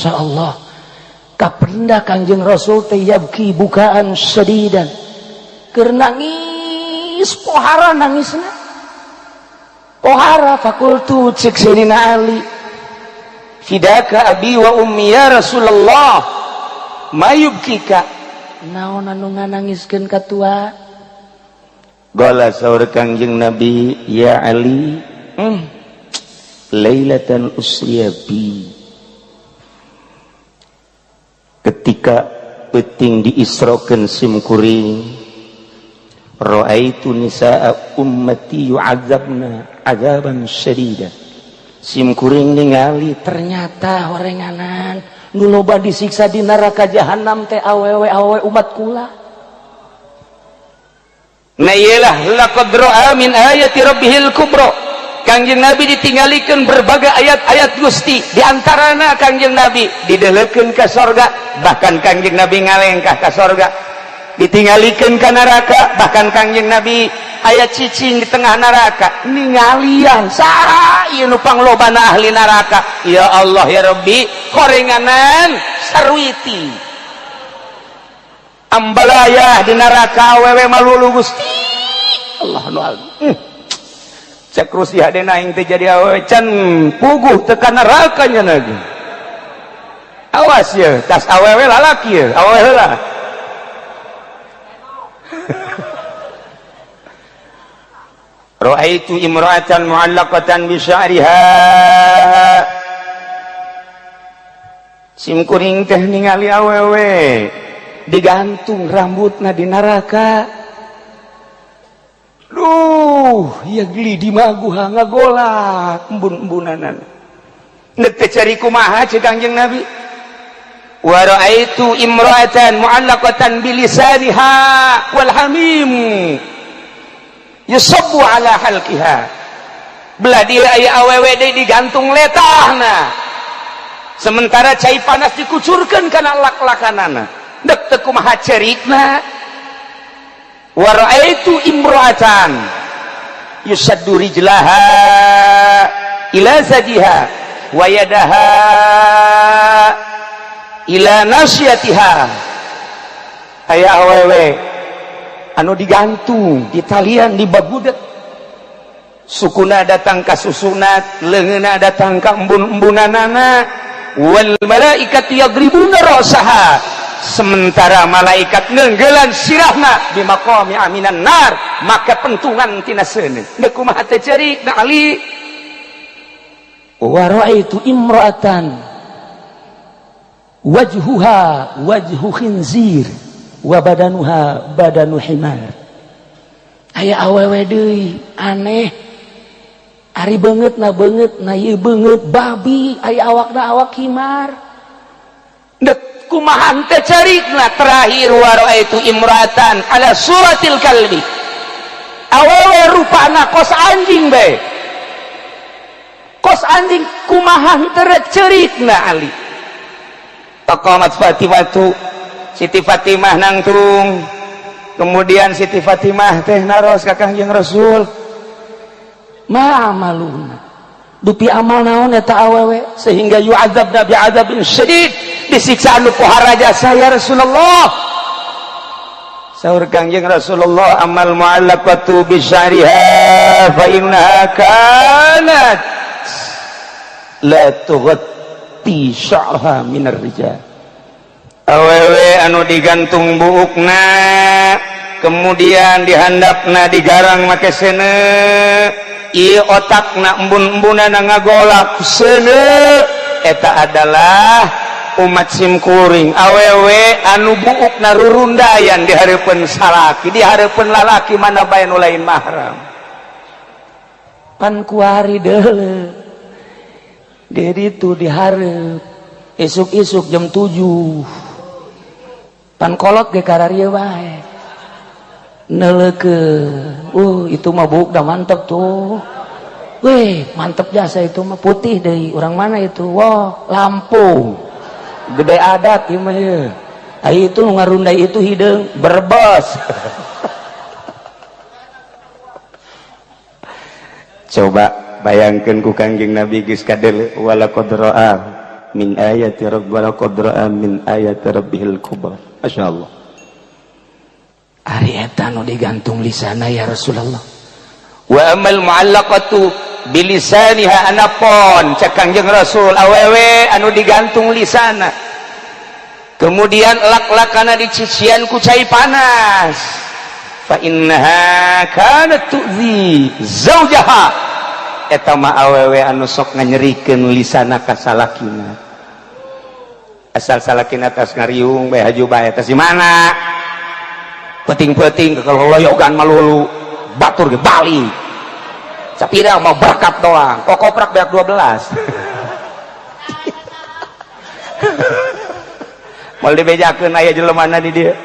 Masya Allah, kapenda Kangjeng Rasul teh yabki bukaan syadidan, keur nangis pohara nangisna pohara. Fakultu, cek Sayyidina Ali, fidaka abi wa ummi ya Rasulullah, mayubkika, naon anu nganangiskeun ka tua? Qala, saur Kangjeng Nabi, ya Ali, lailatan usriya bi, ketika peuting diisrokeun sim kuring, raaitu nisaa ummati yu'adzabna azaban syadida, sim kuring ningali ternyata horenganan nu loba disiksa di neraka jahanam teh awewe awewe umat kula. Nah, iyalah, laqad ra'a min ayati rabbihil kubra. Kangjeng Nabi ditinggalikeun berbagai ayat-ayat Gusti, di antarana Kangjeng Nabi didelekeun ka sorga, bahkan Kangjeng Nabi ngalengkah ka sorga, ditinggalikeun ka neraka, bahkan Kangjeng Nabi aya cicing di tengah neraka, ningalian saha ieu nu panglobana ahli neraka. Ya Allah, ya Rabbi, horenganan sarwiti ambalayah di neraka awewe malulu. Gusti Allah nu agung. Cek Rusi hadena, aing teh jadi awewe can puguh teu ka neraka nya lagi. Awas ya, tas awewe lalaki ya, awewe heula. Ra'aitu imra'atan mu'allaqatan bi sya'riha, sim kuring teh ningali awewe digantung rambutna di neraka. Duh, ya geli di maguha ngagolak embun-embunanan. Nek teh cari kumaha, cek Kangjeng Nabi, wa ra'aitu imra'atan mu'allaqatan bilisaniha wal hamim yusabbu ala halqiha, belah dia aya awewe deui digantung letahna, sementara cai panas dikucurkeun kana lak-lakanana. Dek teu kumaha cerikna. Wa ra'aitu imra'atan yusaddu rijlaha ila zajiha wa yadaha ila nasyatiha, aya awewe anu digantung di talian di bagudet, sukuna datang ka susunat, leungeunna datang ka embun-embunanana, wal malaikatu yadribuna ra'saha, sementara malaikat nenggelan sirahna di maqami aminan nar, maka pentungan tina seuneu. Deuk kumaha teh cerik na Ali? Wa ra'aitu imra'atan wajhuha wajhu khinzir wa badanuha badanu himar, aya awewe deui aneh, ari beungeut na beungeut na ieu beungeut babi, aya awakna awak himar. Dek kumaha teh cerikna? Terakhir, wa ra'aitu imra'atan ala suratil kalbi, awewe rupana kos anjing bae, kos anjing, kumaha teh cerikna Ali? Faqamat Fatimatu, Siti Fatimah nangtung. Kemudian Siti Fatimah teh naros ka Kangjeng Rasul. Ma amaluna, dupi amal naon eta awewe sehingga yu'adzabna bi'adzabin syadid, disiksa anu pohara jasa, ya Rasulullah? Saur Kangjeng Rasulullah, amal mu'allaqatu bi sya'riha fa innaha kanat la tughatti sya'raha minar rijal, awewe anu digantung buukna, kemudian dihandapna digarang make seuneu, ieu otakna embun-embunana ngagolak seuneu, eta adalah umat simkuring, awewe anu buukna rurundayan di hareupeun salaki, di hareupeun lalaki mana bae nu lain mahram. Pan kuari deuleu di itu dihareup isuk-isuk jam 7, pan kolot ge kararieu wae neuleukeun, itu mah buuk dah mantep tuh. Weh, mantep jasa itu mah, putih deui, orang mana itu? Wah, Lampung, gede adat ieu mah ye. Ai itu nu ngarundai itu hideung Berbos. Coba bayangkan ku Kangjeng Nabi geus kadeuleu, walaqad ra'a min ayati rabb wa laqad ra'a min ayati rabbihil kubra. Masyaallah. Ari eta nu digantung lisana ya Rasulullah. Wa amal mu'allaqatu bilisaniha anapon cek Kangjeng Rasul awewe anu digantung lisana. Kemudian lak-lakana dicician ku cai panas. Fa innaha kanat tu'zi zaujaha. Eta mah awewe anu sok nganyerikeun lisana ka salakina. Asal salakina tas ngariung bae haju bae tas di mana? Peting-peting kekeloyogan malulu batur ge bali. Sapira mau berkat doang, kok koprak beak 12. Moal dibejakeun aya jelemana di dieu.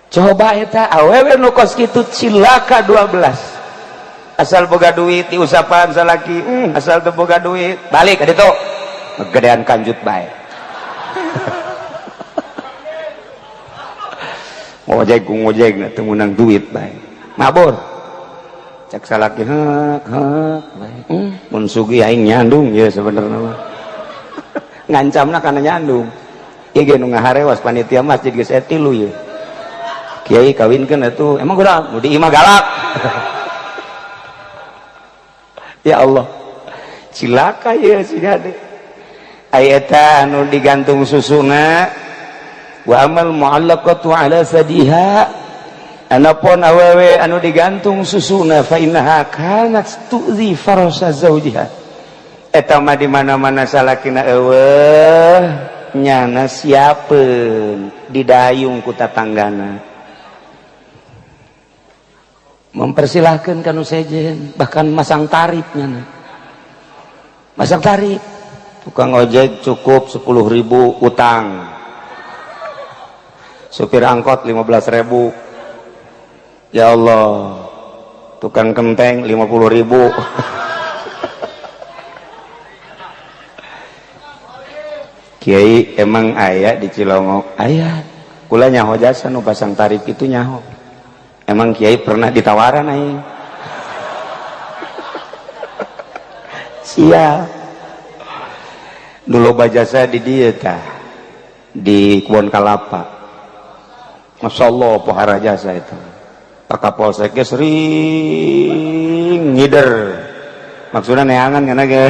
Coba eta awewe nu kos kitu cilaka 12. Asal boga duit diusapan salaki, asal teu boga duit balik ka ditu. Gedean kanjut bae. Ngojek ku ngojek na teu meunang duit bae. Mabur. Cek salaki heuk heuk bae. Mun sugih aing nyandung ye sebenarnya mah. Ngancamna kana nyandung. Ieu ge nu ngaharewas panitia masjid geus aya 3 ye. Kiai kawinkeun atuh. Emang kurang nu di imah galak. Ya Allah. Cilaka ye si hade. Aya eta anu digantung susuna wa amal mu'allaqatu ala sadiha anapun awewe anu digantung susuna fa innaha kanat tu'zi farasa zawjiha. Eta mah di mana-mana salakina eueuh nyana siapeun didayung ku tatanggana. Mempersilahkan kanu sejen bahkan masang tarif nyana. Masang tarif tukang ojek cukup 10.000 utang. Supir angkot 15.000. Ya Allah. Tukang kenteng 50.000. Kiai emang aya di Cilongok? Aya. Kula nyaho jasa nu pasang tarif itu nyaho. Emang kiai pernah ditawaran aing? Siap. Dulu bajasa di dieu tah. Di Kebon Kalapa. Masya Allah pohara jasa itu. Pak Kapolseknya sering ngider. Maksudnya neangan kana ge.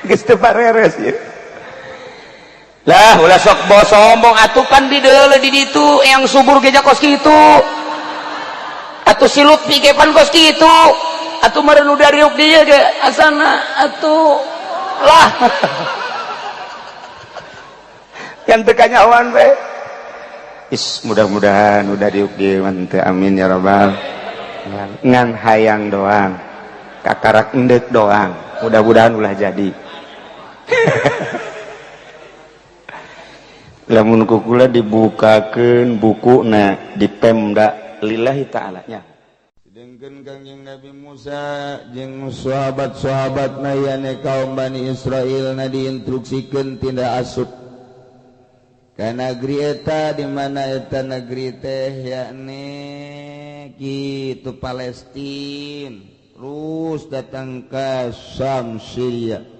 Geus teu pareres ieu. Lah ulah sok sombong atuh pan di deuleu di ditu yang subur ge kos kitu. Atuh si Lutfi ge pan kos kitu. Atuh meureun nu dariuk dieu ge asana atuh lah. Yang teu kanyahoan we. Is mudah-mudahan udah diuk dieu mah teu, amin ya rabbal. Ngan hayang doang. Kakarak endek doang. Mudah-mudahan ulah jadi. Lamun kukula dibukakeun bukuna di Pemda lillahi ta'ala nya. Sedengkeun Kangjeng Nabi Musa jeung sahabat-sahabatna yane kaum Bani Israil na diinstruksikeun tindak asup ka negeri eta di mana eta negeri teh yakni kitu Palestina terus datang ke Syam Syria.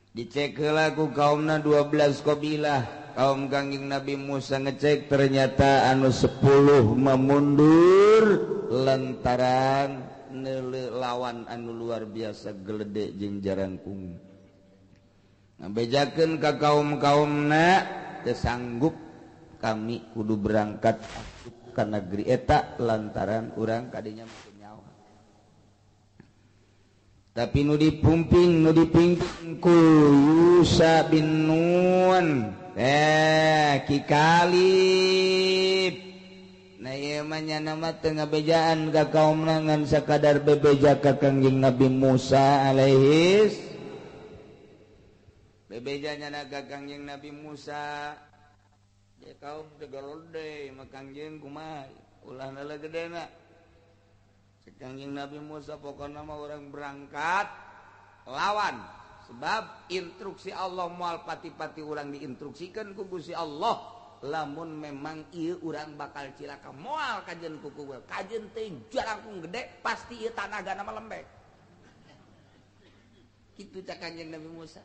Dicek heula ku kaumna 12 kabilah. Kaum Kangjeng Nabi Musa ngecek ternyata anu 10 memundur lantaran neuleuh lawan anu luar biasa gelede jeung jarangkung. Ngabejakeun ka kaum-kaumna teu sanggup kami kudu berangkat ka negeri eta lantaran urang kadinya nyawa. Tapi nu dipumping nu dipimpin ku Yusa bin Nun Ki Kalib. Nah ieu mah nyana mah teu ngabejaan ka kaumna ngan sakadar bebeja ka Kangjeng Nabi Musa alaihis. Bebeja nyana ka Kangjeng Nabi Musa. Dia kaum teu garode mah Kangjeng kumaha ulah na gedena. Kangjeng Nabi Musa pokokna mah orang berangkat lawan sebab instruksi Allah moal pati-pati urang diinstruksikan ku Gusti Allah Lamun memang ieu urang bakal cilaka moal kajen kuku kajen teh jarangkung gede pasti ieu tanagana mah lembek. Kitu cak Kanjeng Nabi Musa.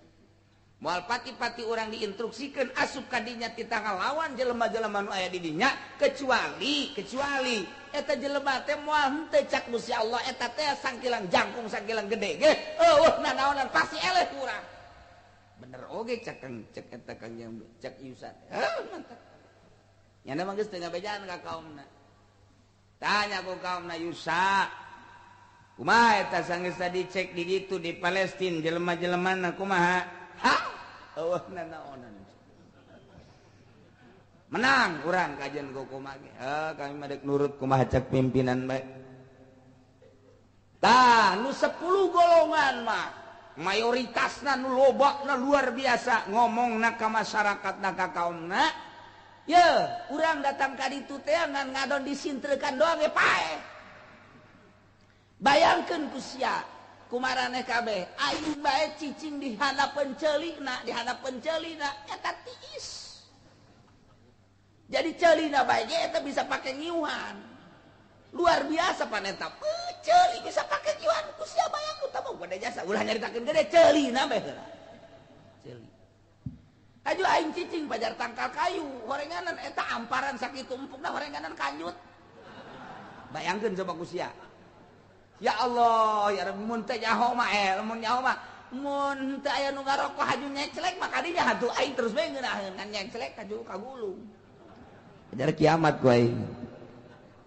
Moal pati-pati urang diinstruksikeun asup ka dinya titah ngalawan jelema-jelema nu aya di dinya kecuali eta jelema teh moal henteu cak Gusti Allah eta teh sangkilang jangkung sangkilang gede ge eueuh nanaonan pasti eleh ku urang. Bener oge cak cek eta Kanjeng cak Yusa. Heuh mantap. Nyana mah geus teu ngabejaan ka kaumna. Tanya ku kaumna Yusa. Kumaha eta sanggeus tadi cek di ditu di Palestina jelema-jelemana kumaha? Ha? Eueuh nanaonan. Menang urang kajian ku kumaha ge. Heuh kami mah deuk nurut kumaha cek pimpinan bae. Tah nu 10 golongan mah mayoritasna nu lobakna luar biasa ngomongna ka masyarakatna ka kaumna. Ye, urang datang ka ditu teh ngan ngadon disintrekan doang ge paeh. Bayangkeun ku sia kumaraneh kabeh aing bae cicing di handapeun ceulina, di handapeun ceulina eta tiis. Jadi ceulina bae ge eta bisa pake ngiuhan. Luar biasa paneta. Ceuli bisa pake ngiuhan ku sia bayangkeun tah mah gede jasa ulah nyaritakeun gede ceulina bae heula. Ceuli. Aju aing cicing pajar tangkal kayu horenganan eta amparan sakitu empukna horenganan kanjut. Bayangkeun coba ku sia. Ya Allah, ya Rabbi mun teh nyaho mah mun nyaho mah mun teu aya nu ngarokok haju nyeclek mah kadinya hatu aing terus bae ngeunaheun ngan nyeclek haju kagulung. Ajar kiamat ku aing.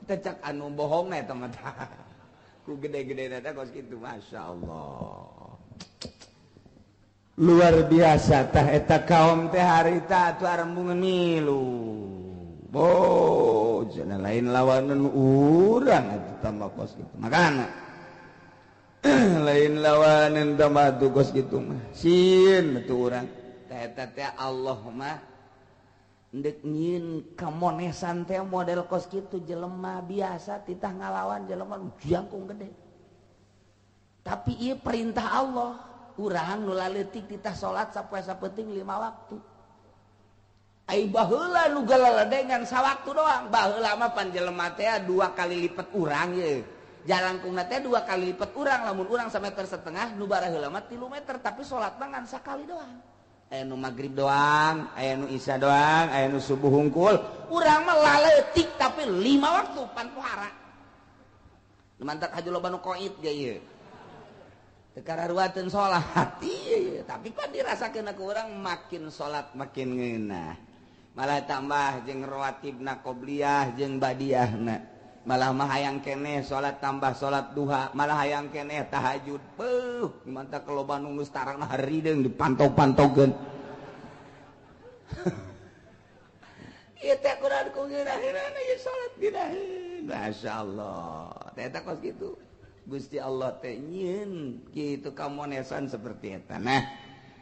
Teh cak anu bohongna eta mah. Ku gede-gedena teh kos kitu masyaallah. Luar biasa tah eta kaum teh harita atuh arembungan milu. Bo, cenah lain lawanan urang atuh tambah kos kitu. Makana lain lawanan tambah atuh kos kitu mah. Sieun atuh urang. Tah eta teh Allah mah ndek nyieun kamonesan teh model kos kitu jelema biasa titah ngalawan jelema jangkung gede. Tapi ieu perintah Allah. Urang nu laleutik titah salat sapoe sapenting 5 waktu. Ai baheula nu galaladengan sawaktu doang. Baheula mah pan jelema teh 2 kali lipat urang ye. Jalangkungna teh 2 kali lipat urang lamun urang 1,5 meter nu baraheula mah 3 meter tapi salatna ngan sakali doang. Aya nu magrib doang, aya nu isya doang, aya nu subuh hungkul. Urang mah laleutik tapi 5 waktu pan pohara. Nu mantak haju loba nu koit ge ieu. Teu kararuateun salat ieu, tapi pan dirasakeun ku urang makin salat makin ngeunah. Malah tambah jeung rawatibna qobliyah jeung badiahna. Malah mah hayang keneh salat tambah salat duha, malah hayang keneh tahajud. Beuh, mantak loba nu geus tarangna harideung dipantau-pantaukeun. Ieu teh Quran ku ngeunah-ngeunah ieu salat dinaheun. Masyaallah. Teh eta kos kitu. Gusti Allah teh nyieun kitu kamonesan seperti eta. Nah,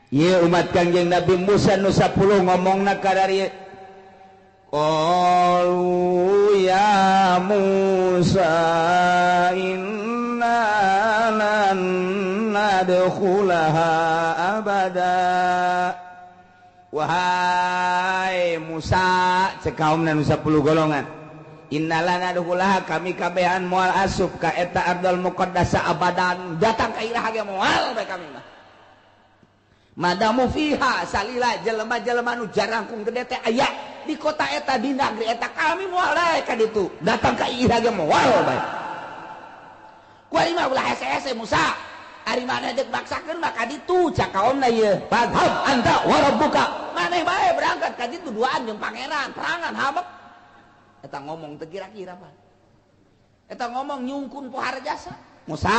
ieu umat Kangjeng Nabi Musa nu 10 ngomongna ka dari Qalu ya Musa inna lan nadkhulaha abada. Wahai Musa, cek kaumna nu 10 golongan. Inna lan nadkhulaha kami kabehan moal asup ka eta ardal muqaddasa abadan. Datang ka iraha ge moal bae kami mah. Madamu fiha salila jelema-jelema nu jarangkung gede teh aya di kota eta di negeri eta kami moal bae ka ditu. Datang ka iraha ge moal bae. Ku ari mah ulah hese-hese Musa. Ari maneh deuk maksakeun mah ka ditu cak kaomna ieu. Fadhab anta wa rabbuka. Maneh bae berangkat ka ditu duaan jeung pangeran, perangan habek. Eta ngomong teu kira-kira pan. Eta ngomong nyungkun pohara jasa. Musa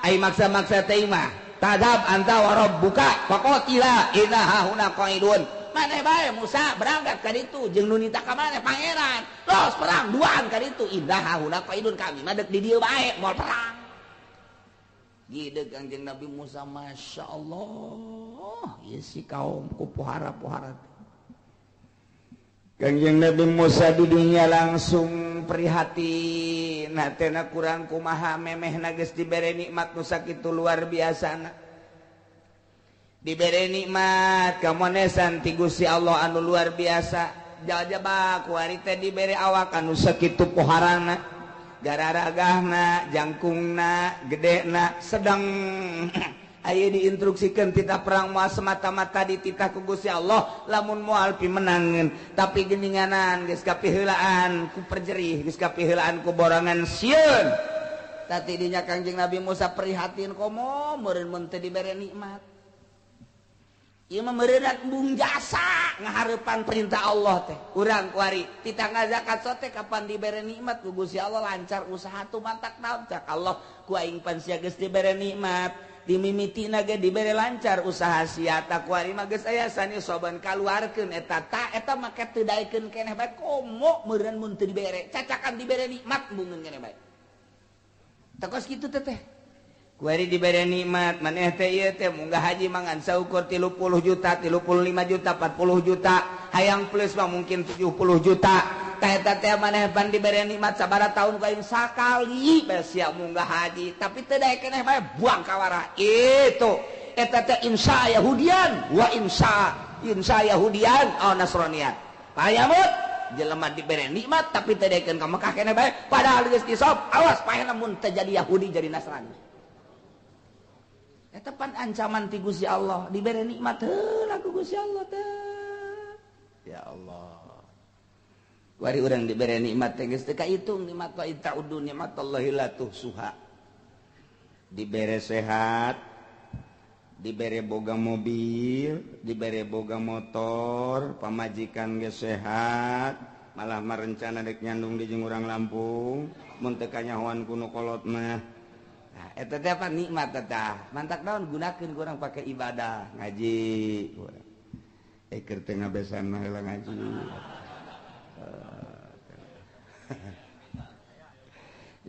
ai maksa-maksa teh mah. Tadab anta wa rabbuka faqatila inna hahuna qaidun. Maneh bae Musa berangkat ka ditu jeung nu nita ka maneh pangeran. Los perang duaan ka ditu inna hahuna qaidun kami mah deuk di dieu bae moal perang. Gideg Kangjeng Nabi Musa masyaallah ieu si kaum ku pohara-pohara. Kangjeng Nabi Musa di dunia langsung prihatin hatena kurang kumaha memehna geus dibere nikmat nu sakitu luar biasana. Dibere nikmat kamonesan ti Gusti Allah anu luar biasa. jajaba kuari teh dibere awak anu sakitu poharana gararagahna jangkungna gedena sedang aya diinstruksikeun titah perang moal semata-mata dititah ku Gusti Allah lamun moal pimenangeun tapi geuninganan geus kapiheulaan ku perjerih geus kapiheulaan ku borongan sieun tadi dinya Kangjeng Nabi Musa prihatin komo meureun mun teu dibere nikmat ieu mah meureunat bung jasa ngahareupan perintah Allah teh urang kuari titah ngazakat sote kapan dibere nikmat ku Gusti Allah lancar usaha tumatak naon cak Allah ku aing pan sia geus dibere nikmat dimimitina ge dibere lancar usaha sia ta kuari mah geus aya sani soban kaluarkeun eta ta eta make teu daekeun keneh bae komo meureun mun teu dibere cacakan dibere nikmat bungeun keneh bae teh kos kitu teh teh kuari dibere nikmat maneh teh ieu teh munggah haji mangan saukur 30 juta 35 juta 40 juta hayang plus mah mungkin 70 juta tah eta teh maneh pan dibere nikmat sabaraha tahun ku aing sakali bae sia munggah haji tapi teu daek keneh bae buang kawara itu eta teh insya Yahudian wa insya insya Yahudian au Nasranian payamut jelema dibere nikmat tapi teu daekeun ka Mekah keneh bae padahal geus disop awas paehna mun teu jadi Yahudi jadi Nasrani. Eta pan ancaman ti Gusti Allah dibere nikmat heula ku Gusti Allah teh. Ya Allah. Wari urang dibere nikmat teh geus teu kahitung nikmat wa ta'udu nikmatallahi la tuhsuha. Dibere sehat, dibere boga mobil, dibere boga motor, pamajikan geus sehat, malah merencana dek nyandung di jeung urang Lampung, mun teu kanyahoan ku nu kolot mah. Nah, eta teh apa nikmat eta mantak naon gunakeun ku urang pake ibadah ngaji urang keur teu ngabesan mah heula ngaji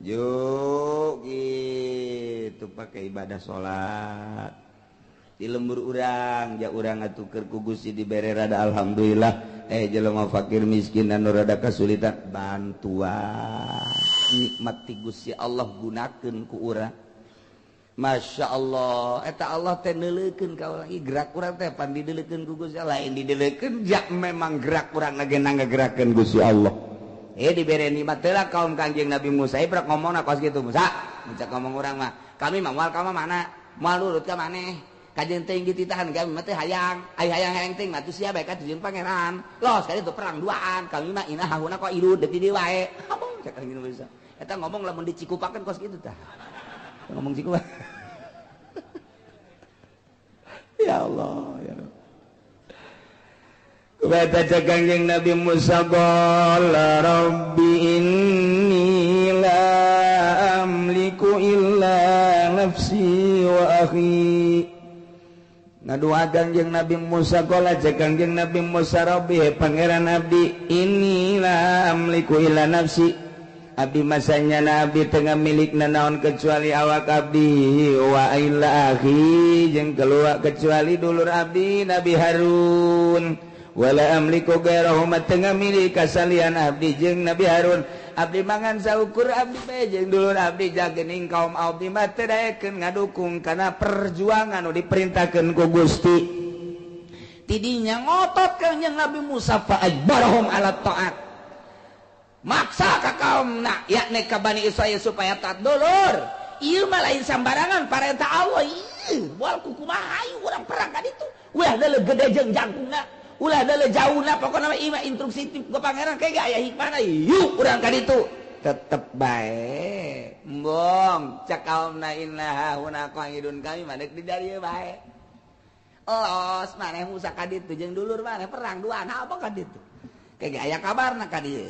juk gitu pake ibadah salat di lembur urang ja urang atuh keur ku Gusti dibere rada alhamdulillah jelema fakir miskin anu rada kasulitan bantuan nikmat ti Gusti Allah gunakeun ku urang. Masya Allah eta Allah teh neuleukeun ka urang gerak urang teh pan dideulekeun ku Gusti Allah lain dideulekeun ja memang gerak urang lagi ngagerakeun Gusti Allah dibere nikmat teh kaum Kangjeng Nabi Musa ibrek ngomongna kos kitu Musa mencak ngomong urang mah kami mah moal ka mana moal nurut ka maneh kajeun teuing dititahan kami mah teh hayang ai hayang-hayang teuing mah sia bae ka jeung pangeran los kali itu perang duaan kami mah inah hahuna kok ilu deuk di dieu wae ngomong cak Kangjeng Nabi Musa eta ngomong lamun dicikupakeun kos kitu tah ngomong cikupa ya Allah ya Rabb Kubata cak Kangjeng Nabi Musa qala rabbi inni la amliku illa nafsi wa akhi ngadua Kangjeng Nabi Musa qala cak Kangjeng Nabi Musa rabbi pangeran abdi inni la amliku illa nafsi abdi masanya nabi tengah milik nanaon kecuali awak abdi wa illa akhi jeung keluar kecuali dulur abdi Nabi Harun wala amliku gairahu tengah milik kasalian abdi jeung Nabi Harun abdi mangan saukur abdi bae jeung dulur abdi jagening kaum abdi mah teu daekeun ngadukung kana perjuangan nu diperintahkeun ku Gusti tidinya ngotot Kangjeng Nabi Musa fa ajbarahum ala taat maksa ka kaumna yakni ka Bani Israil supaya taat dulur ieu mah lain sambarangan parentah Allah ieu moal kukumaha hayu urang perang ka ditu ulah deuleu gede jeung jangkungna ulah deuleu jauhna pokona mah ieu mah instruksi ti pangeran kayak aya hikmahna yuk urang ka ditu tetep bae embong cak kaumna inna huna qaidun kami mah deuk di dieu bae los maneh Musa ka ditu jeung dulur maneh perang duaan apa ka ditu kayak aya kabarna ka dieu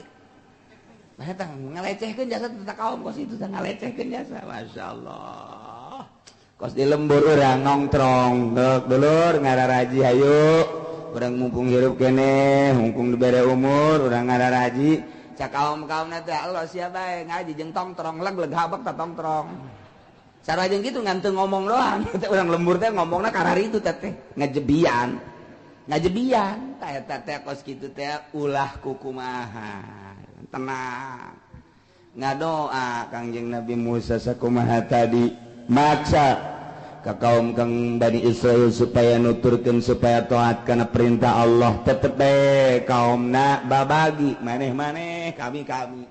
eta ngalecehkeun jasa teh kaum kos itu ngalecehkeun jasa masyaallah kos di lembur urang nongtrong dulur ngararaji hayu urang mumpung hirup keneh mumpung dibere umur urang ngararaji cak kaum-kaumna teh Allah sia bae ngaji jeung tongtrong leg-leg habek ta tongtrong sarua jeung kitu ngan teu ngomong doang teh urang lembur teh ngomongna karari itu teh ngajebian ngajebian tah eta teh kos kitu teh ulah kukumaha tenang ngadoa Kangjeng Nabi Musa sakumaha tadi maksa ka kaum kang Bani Israil supaya nuturkeun supaya taat kana perintah Allah tetep bae kaumna babagi maneh-maneh kami-kami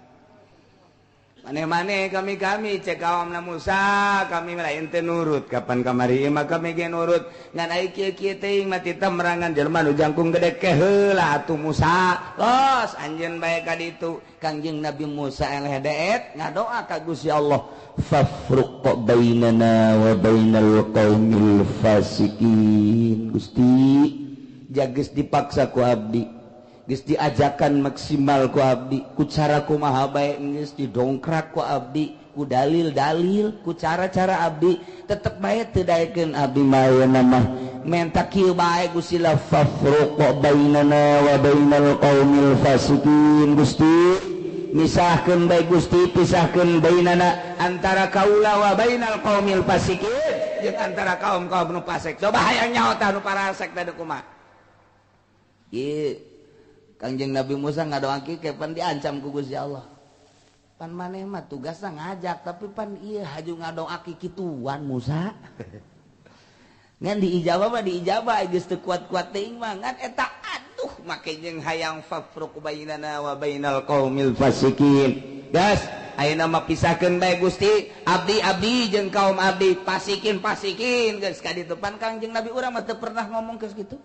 maneh-maneh kami-kami cek kaumna Musa kami lain teu nurut kapan kamari mah kami ge nurut ngan ai kieu-kieu teuing mah tita merangan jelema nu jangkung gede ke heula atuh Musa los anjeun bae ka ditu Kangjeng Nabi Musa eleh deet ngadoa ka Gusti Allah fafruq bainana wa bainal qaumil fasikin. Gusti jageus dipaksa ku abdi, geus diajakan maksimal ku abdi, ku cara kumaha bae geus didongkrak ku abdi, ku dalil-dalil, ku cara-cara abdi, tetep bae teu daekeun abdi mah ayeuna mah menta kieu bae Gusti la fafruq bainana wa bainal qaumil fasikin. Gusti misahkeun bae Gusti, pisahkeun bainana antara kaula wa bainal qaumil fasikin jeung antara kaum-kaum nu fasik. Coba hayang nyaho tah nu parasek teh kumaha. Ieu Kangjeng Nabi Musa ngadoa kieu pan diancam ku Gusti Allah. Pan maneh mah tugasna ngajak tapi pan ieu haju ngadoa kituan Musa. Ngan diijabah mah diijabah geus teu kuat-kuat teuing mah ngan eta aduh make jeung hayang fafruq bainana wa bainal qaumil fasikin. Gas ayeuna mah pisahkeun bae Gusti, abdi-abdi jeung kaum abdi, pasikin-pasikin geus ka ditu pan Kangjeng Nabi urang mah teu pernah ngomong geus kitu.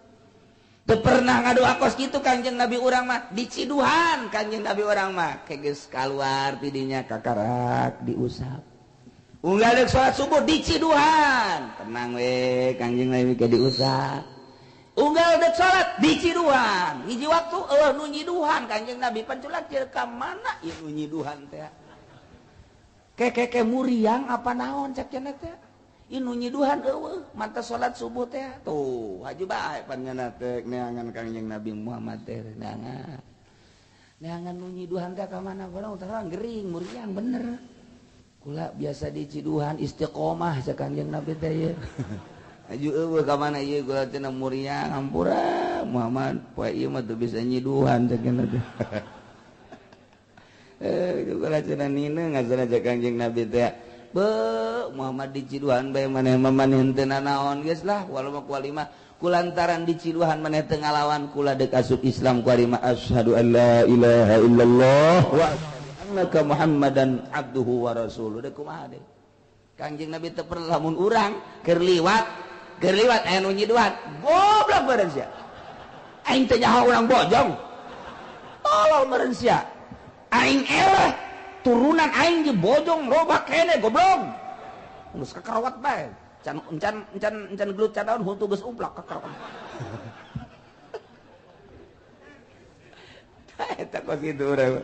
Teu pernah ngadoa kos kitu Kangjeng Nabi urang mah diciduhan Kangjeng Nabi urang mah ke geus kaluar ti dinya kakarak diusap. Unggal deuk salat subuh diciduhan. Tenang we Kangjeng Nabi ke diusap. Unggal deuk salat diciduhan. Hiji waktu eueuh nu nyiduhan Kangjeng Nabi panculak jeung ka mana ieu nu nyiduhan teh. Kekeke muriang apa naon cek cenah teh. Ieu nu nyiduhan eueuh manta salat subuh teh. Tuh haju bae pan nyana teh neangan Kangjeng Nabi Muhammad teh neangan. Neangan nu nyiduhan teh ka mana barang terang gering muriang bener. Kula biasa diciduhan istiqomah cek Kangjeng Nabi teh ieu. Aju eueuh ka mana ieu kula cenah muriang hampura Muhammad poe ieu mah teu bisa nyiduhan cek Nabi. Kula cenah nina ngazana cek Kangjeng Nabi teh. Be Muhammad diciduhan bae maneh mah maneh henteu nanaon geus lah walau mah kualima kulantaran diciduhan maneh teu ngalawan kula deuk asup Islam kualima asyhadu an la ilaha illallah wa annaka Muhammadan abduhu wa rasuluh. Deuk kumaha deui Kangjeng Nabi teu perlu lamun urang keur liwat aya nu nyiduhan goblok meureun sia aing teh nyaho urang bojong tolol meureun sia aing eleh turunan aing di bojong loba kene goblok geus kakarawat bae can encan encan encan gelut cadaun huntu geus umplak kakarawat eta kos kitu urang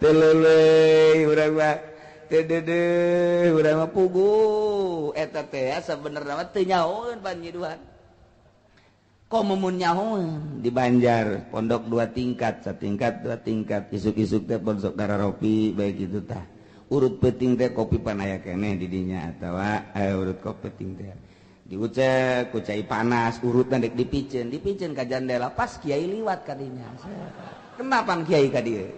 teu leuleuy urang mah teu deudeuh urang mah puguh eta teh sabenerna mah teu nyahoeun pan nyiduhan komo mun nyahoeun di Banjar pondok 2 tingkat satingkat 2 tingkat isuk-isuk teh pondok kararopi bae kitu tah urut peuting teh kopi pan aya keneh di dinya atawa urut kopi peuting teh diucek ku cai panas urutna dek dipiceun dipiceun ka jandela pas kiai liwat ka dinya kenapa kiai ka dieu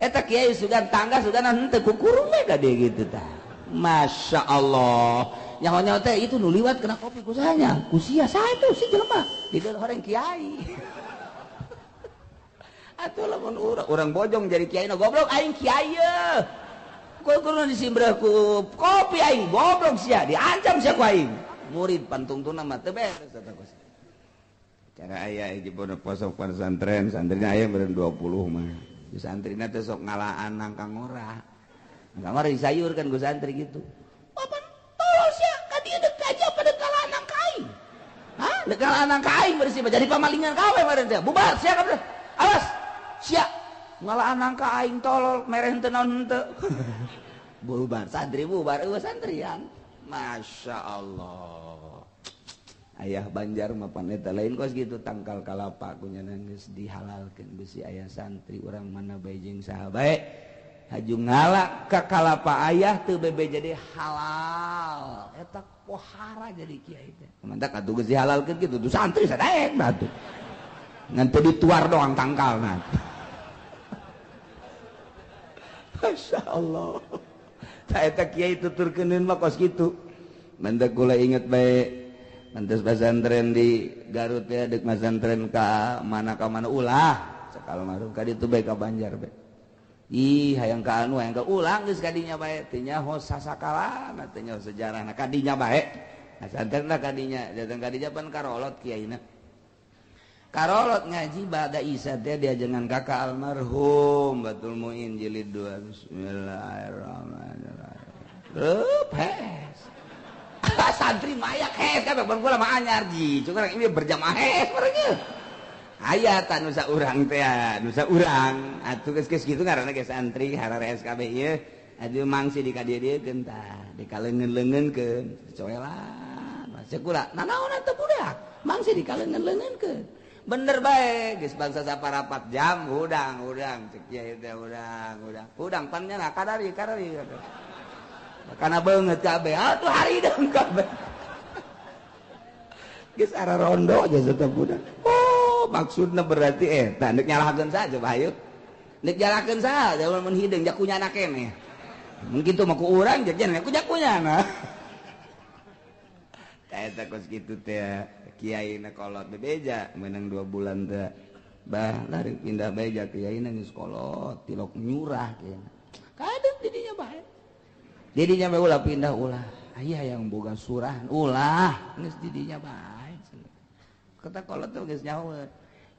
eta kiai sugan tangga sugan henteu kukurung we ka dieu kitu tah Masya Allah nyaho-nyaho teh itu nu liwat kena kopi ku sahanya ku sia saha itu si jelema di dalam horeng kiai atuh lamun urang bojong jadi kiai na goblok aing kiai ye kudu disimbreh ku kopi aing goblok sia diancam sia ku aing murid pantungtuna mah teu beres eta kos cara aya hiji pondok posok pesantren santrina aya meureun 20 mah di santrina teh sok ngalaan nangka ngora nangka ngora disayurkeun ku santri gitu papan tolol sia ka dieu deuk aja apa deuk kalaan nangka aing hah deuk kalaan nangka aing bersih jadi pamalingan kawe meureun teh bubar sia kabeh awas sia ngalaan nangka aing tolol mereh henteu naon henteu bubar santri bubar eueuh santrian Masya Allah ayah Banjar mah paneta lain kos gitu tangkal kalapa ku nya geus dihalalkeun bisi ayah santri urang mana bae jeung saha bae haju ngala ka kalapa ayah teu bebe jadi halal eta pohara jadi kiai teh mantak atuh geus dihalalkeun kitu tuh santri sadaek atuh ngan teu dituar doang tangkalna Masya Allah. Eta kiai tuturkeun mah kos kitu. Mantak kula inget bae mantas pesantren di Garut ya dek pesantren ka mana ulah cek almarhum ka ditu bae ka Banjar bae. Ih hayang ka anu hayang ka ulang geus kadinya bae teu nyaho sasakalana teu nyaho sejarahna kadinya bae. Pesantren lah kadinya datang kadinya pan karolot kiaina. Karolot ngaji ba'da Isya teh diajengan kakak almarhum Batul Muin jilid 2. Bismillahirrahmanirrahim. Reup hes. Santri mayak hes kabeh ban kula mah anyar ji. Cuma ini berjamaah hes barengnya. Aya ta nu saurang teh, nu saurang. Atuh geus kitu ngaranna ge santri hararees kabeh ieu. Aduh mangsi di ka dieu-dieukeun tah, dikaleungeun-leungeunkeun, coelan. Cek kula, nanaonan teh budak? Mangsi dikaleungeun-leungeunkeun. Bener bae geus bangsa saparapat jam hudang cek kiai teh hudang hudang pan nya kadari kana beungeut kabeh atuh harideng kabeh geus ararondo aja tetep hudang. Oh maksudna berarti eta nek nyalahkeun saja bae nek nyalahkeun saja mun hideung jakunyana keneh mungkin tuh mah ku urang jajan ku jakunyana eta kos kitu teh kiai na kolot bebeja menang 2 bulan teh bah lari pindah beja kiai na geus kolot tilok nyurah kiai kadeup didinya bae didinya bae ulah pindah ulah aya yang boga surah ulah geus didinya bae kata kolot tuh geus nyaho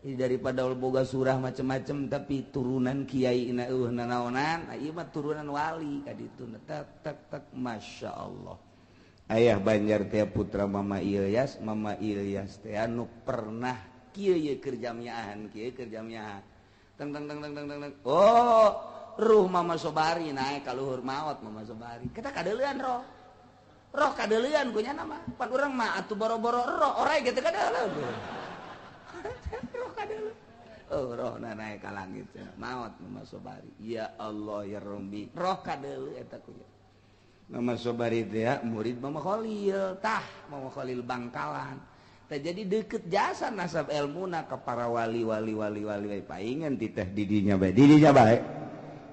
daripada boga surah macem-macem tapi turunan kiai na eueuh nanaonan ieu mah turunan wali ka ditu tek tek tek masyaallah. Ayah Banjar teh putra Mama Ilyas teh anu pernah kieu ye keur jamiahan kieu keur jamiahan teng teng teng teng teng teng. Oh ruh Mama Sobari naik ka luhur maot Mama Sobari kita kadeulean roh roh kadeulean ku nya mah pan urang mah atuh boro-boro roh orai ge teu kadeuleun roh kadeuleun. Oh rohna naik ka langit maot Mama Sobari ya Allah ya Rabbi roh kadeuleun eta ku nya Mama Sobari teh murid Mama Khalil tah Mama Khalil Bangkalan teh jadi deket jasa nasab elmuna ke para wali wali wali wali paingan titah didinya bae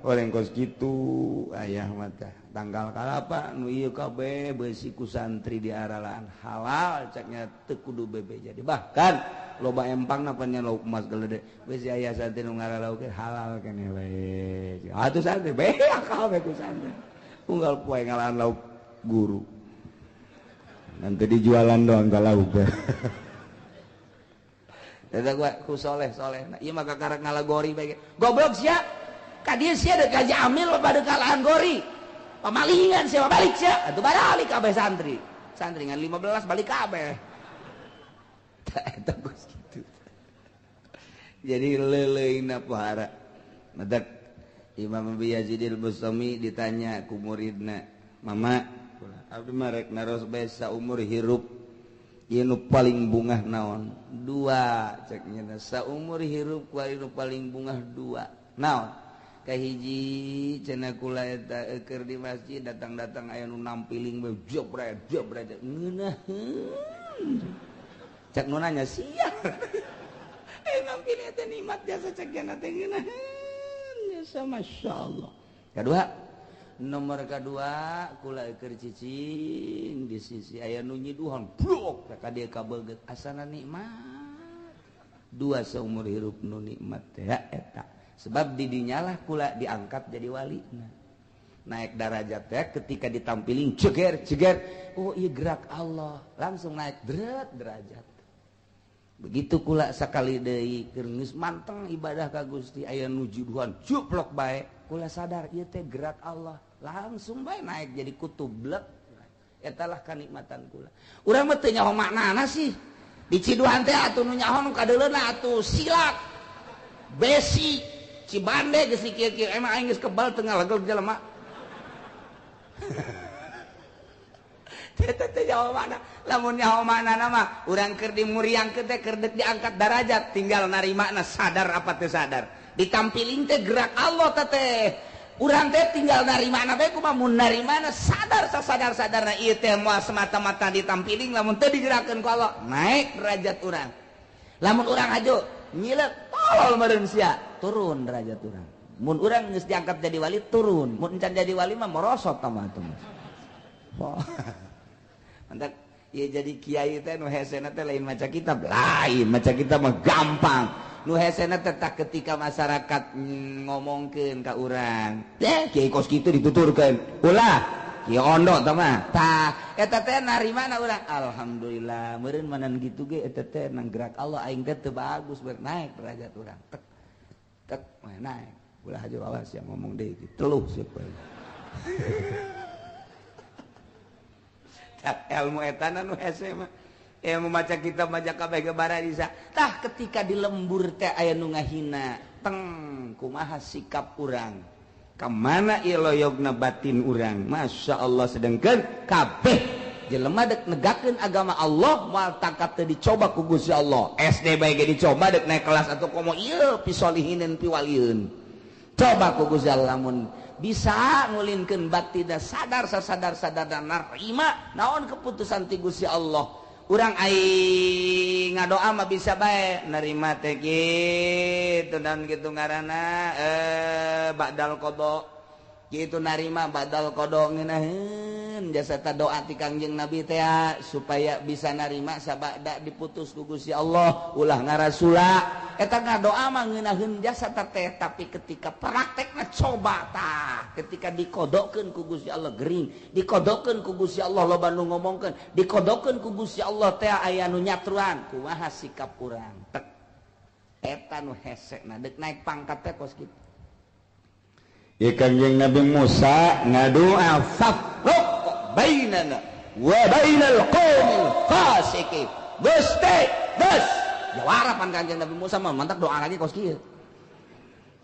oleh kos kitu ayah mah tah tanggal kalapa nu ieu kabeh beusi ku santri di aralaan halal caknya teu kudu bebe jadi bahkan loba empangna pan nya lauk emas gelede beusi aya santri nu ngaralauk halal keneh bae atuh santri bae akal bae ku santri unggal poe ngalahan lauk guru nanti dijualan doang ka lauk eta gua ku soleh-soleh nah ieu mah kakarek ngalagori bae goblok sia ka dieu sia deuk ka Jamil pada kalahan gori pamalingan sia balik sia atuh balik kabeh santri santri ngan 15 balik kabeh eta geus kitu jadi leuleuna pohara madak Imam Abi Yazid al-Bustami ditanya ku muridna, "Mama, abdi mah rek naros bae saumur hirup ieu nu paling bungah naon?" Dua cek nya saumur hirup ku nu paling bungah dua. Naon? Kahiji cenah kula eta keur di masjid datang-datang aya nu nampiling bae jebret jebret ngeunaheun. Cek nu nanya sia. Nampiling teh nikmat jasa cek nya teh ngeunaheun. Masya Allah. Kedua, nomor kedua kula keur cicing di sisi aya nu nyiduhan blok ka dieu kabeget asana nikmat. Dua seumur hirup nu nikmat teh eta. Sebab di dinyalah kula diangkat jadi wali. Naik darajat teh ketika ditampiling ceger ceger, oh iya gerak Allah, langsung naik deret derajat. Begitu kula sakali deui keur geus manteng ibadah ka Gusti aya nu juduhan juplok bae kula sadar ieu teh gerak Allah langsung bae naik jadi kutub blek eta lah kanikmatan kula urang mah teu nyaho maknana sih di ciduhan teh atuh nu nyaho nu kadeuleuna atuh silak besi Cibande geus kieu-kieu emang aing geus kebal teu ngalegel jelema Eta teh nyaho makna lamun nyaho maknana mah urang keur dimuriangkeun teh keur deuk diangkat darajat tinggal narimana sadar apa teu sadar ditampiling teh gerak Allah teh urang teh tinggal narimana bae kumaha mun narimana sadar sasadar-sadarna ieu teh moal semata-mata ditampiling lamun teu digerakkeun ku Allah naik derajat urang lamun urang hajo nyileuk tolol meureun sia turun derajat urang mun urang geus diangkat jadi wali turun mun encan jadi wali mah merosot tah mah. Mantap ieu jadi kiai teh nu hesena teh lain maca kitab, lain maca kitab mah gampang. Nu hesena teh tak ketika masyarakat ngomongkeun ka urang. Teh kiai kos kitu dituturkeun. Ulah kiai ondo tah mah. Tah eta teh narimana urang? Alhamdulillah, meureun manan kitu ge eta teh nang gerak Allah aing teh teu bagus ber naik derajat urang. Tek tek naik. Ulah aja awas yang ngomong deui teluh siapa. Tak ilmu etana nu hese mah. Ilmu maca kitab maca kabeh ge bararisa. Tah ketika di lembur teh aya nu ngahina, teng kumaha sikap urang? Ka mana ieu loyogna batin urang? Masya Allah sedengkeun kabeh jelema dek negakeun agama Allah moal tangkap teu dicoba ku Gusti Allah. SD bae ge dicoba dek naik kelas atau komo ieu pisolihinin piwalieun. Coba ku Gusti Allah lamun bisa ngulinkeun batin da sadar sasadar sadar dan narima naon keputusan ti Gusti Allah. Urang ai ngadoa mah bisa bae nerima teh kitu dan kitu ngaranna ba'dal qada. Kitu narima ba'dal qada ngeunaheun jasa ta doa ti Kangjeng Nabi teh supaya bisa narima sabada diputus ku Gusti Allah ulah ngarasula. Eta ngadoa mah ngeunaheun jasa teh tapi ketika praktekna coba tah ketika dikodokeun ku Gusti Allah gering dikodokeun ku Gusti Allah loba nu ngomongkeun dikodokeun ku Gusti Allah teh aya nu nyatruan kumaha sikap urang tek eta nu hesena deuk naik pangkat teh kos kitu. Ieu Kangjeng Nabi Musa ngadoa fafruq bainana wa bainal qaumil fasiqin. Gusti geus jawara pan Kangjeng Nabi Musa mah mantak doa lagi kos kieu.